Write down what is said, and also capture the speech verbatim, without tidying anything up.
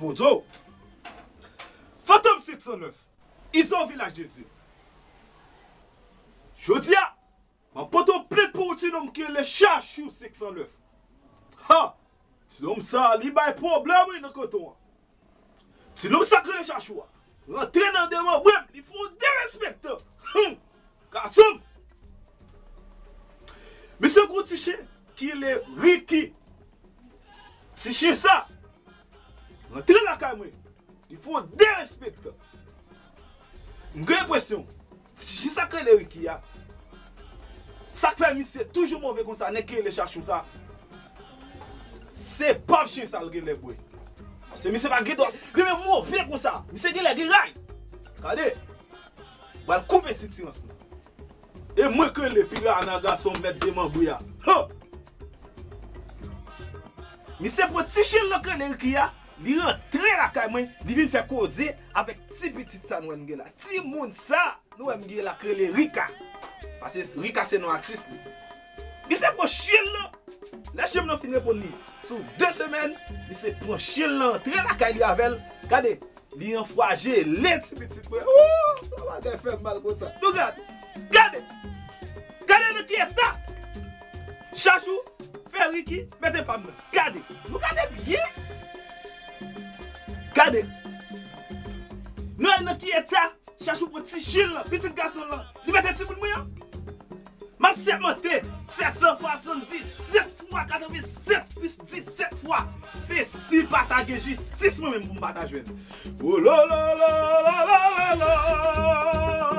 Bonjou. Fantom senk san nèf. Izo Vilaj de Dye. Jodi a, m ap pote yon plent pou yon ti nonm ki rele Chachou senk san nèf. Ha! Ti nonm sa, li bay pwoblèm wi nan kanton an. Ti nonm sa k rele Chachou a rantre nan demanbre m, li fè yon derespektan. Hum! Gason m! Misye gon ti chen ki rele Ricky. Ti chen sa rantre lakay mwen, li fè yon derespektan. M gen enpresyon, ti chen sa k rele Ricky a, sa k fè misye toujou move konsa, nèg ki rele Chachou sa, se paf chen sa l genlè bwè. Paske misye pa gen dwa renmen move konsa. Misye genlè gen ray. Gade. Pral koupe sitirans lan. E mwen k rele Pirana, gason mèt demanbre a. Han! Misye pran ti chen lan k rele Ricky a, li rantre lakay mwen, li vin fè koze avèk ti pitit sa nou wè m gen la. Timoun sa nou wè m gen la k rele Rika. Paske Rika se non atis li. Misye pran chen lan. Lè chen lan fin reponn li sou de semèn, misye pran chen lan antre lakay li avè l. Gade, li anfwaje, li ti pitit mwen. Woo, sa bagay fè m mal konsa. Nou gade, gade, gade nan ki eta Chachou fè Ricky mete pa m nan. Gade, nou gade byen. Gade. Nou wè nan ki eta Chachou pran ti chen lan, pitit gason lan, li mete timoun mwen an. M ap sèmante sèt san swasanndisèt fwa, katrevennsèt plis disèt fwa. Se si pa ta gen jistis mwen menm pou m pa ta jwenn. Wololololololo.